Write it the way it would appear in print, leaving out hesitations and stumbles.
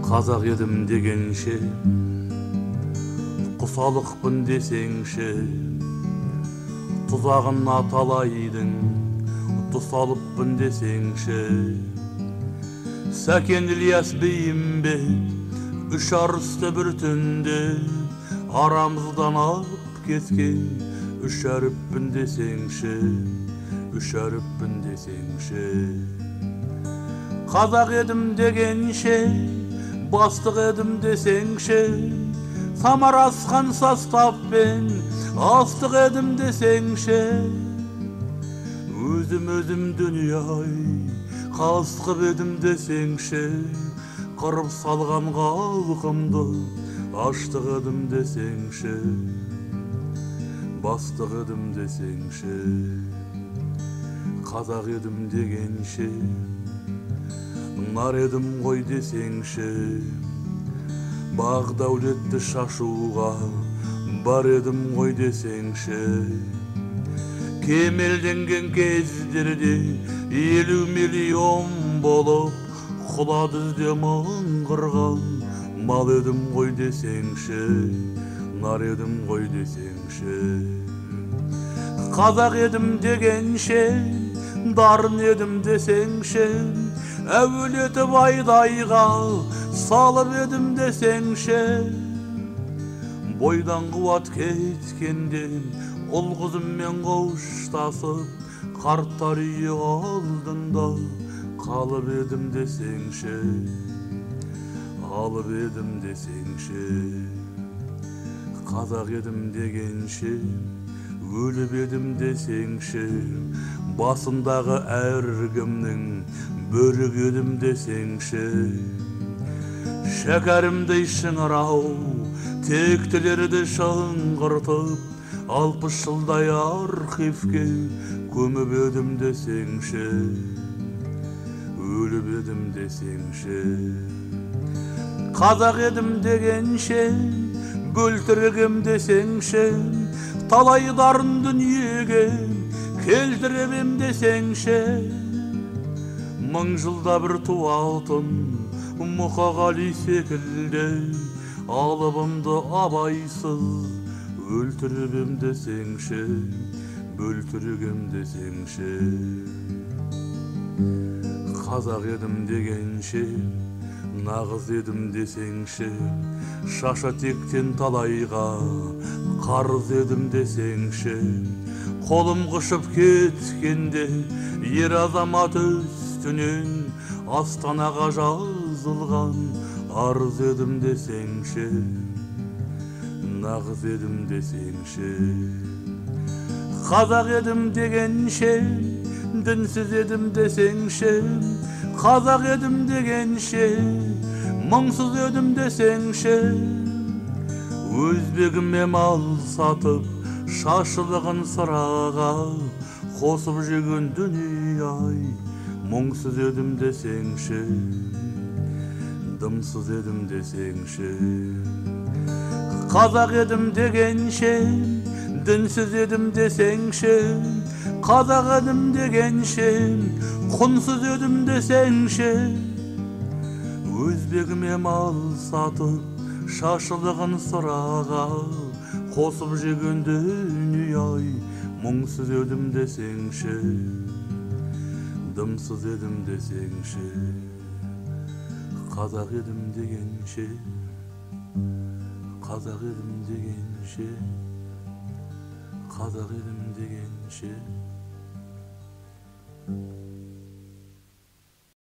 Қазақ едім дегенше, құсалықпын десеңші, тұзағына талайдың тұсалыппын десеңші. Сәкен Ілияс Бейімбет үш арысты бір түнде арамыздан алып кеткен үш әріппін десеңші, үш әріппін десеңші. Қазақ едім дегенше, бастық едім десеңші, самарасқан составпен астық едім десеңші. Өзім өзім дүние-ай қасқып едім десеңші, қырып салған халқымды аштық едім десеңші, бастық едім десеңші. Қазақ едім дегенше, нар едім ғой десеңші, бақ дәулетті шашуға бар едім ғой десеңші. Кемелденген кездерде 50 миллион болып құла дүзде мыңғырған мал едім ғой десеңші, нар едім ғой десеңші. Қазақ едім дегенше, дарын едім десеңші, әуелетіп айдайға салып едім десеңші. Бойдан қуат кеткенде ұл қызыммен қоштасып, қарттар үйі алдында қалып едім десеңші, алып едім десеңші. Қазақ едім дегенше, өліп едім десеңші, басындағы әркімнің бөрік едім десеңші. Шәкәрімдей шыңырау тектілерді шыңғыртып, 60 жылдай архивке көміп едім десеңші, өліп едім десеңші. Қазақ едім дегенше, бөлтірігім десеңші, талай дарын дүниеге келтіріп ем десеңші. Мың жылда бір туатын Мұқағали секілді алыбымды абайсыз өлтіріп ем десеңші, бөлтірігім десеңші. Қазақ едім дегенше, нағыз едім десеңші, шаша тектен талайға қарыз едім десеңші. Қолым қышып кеткенде ер азамат үстінен Астанаға жазылған арыз едім десеңші, нағыз едім десеңші. Қазақ едім дегенше, дінсіз едім десеңші, қазақ едім дегенше, мұңсыз едім десеңші. Өзбегіме мал сатып, шашылығын сыраға қосып жеген дүние-ай, мұңсыз едім десеңші, дымсыз едім десеңші. Қазақ едім дегенше, дінсіз едім десеңші, қазақ едім дегенше, құнсыз едім десеңші. Өзбегіме мал сатып, шашылығын сыраға қосып жеген дүние-ай, мұңсыз едім десеңші, дымсыз едім десеңші. Қазақ едім дегенше, қазақ едім дегенше, қазақ едім дегенше.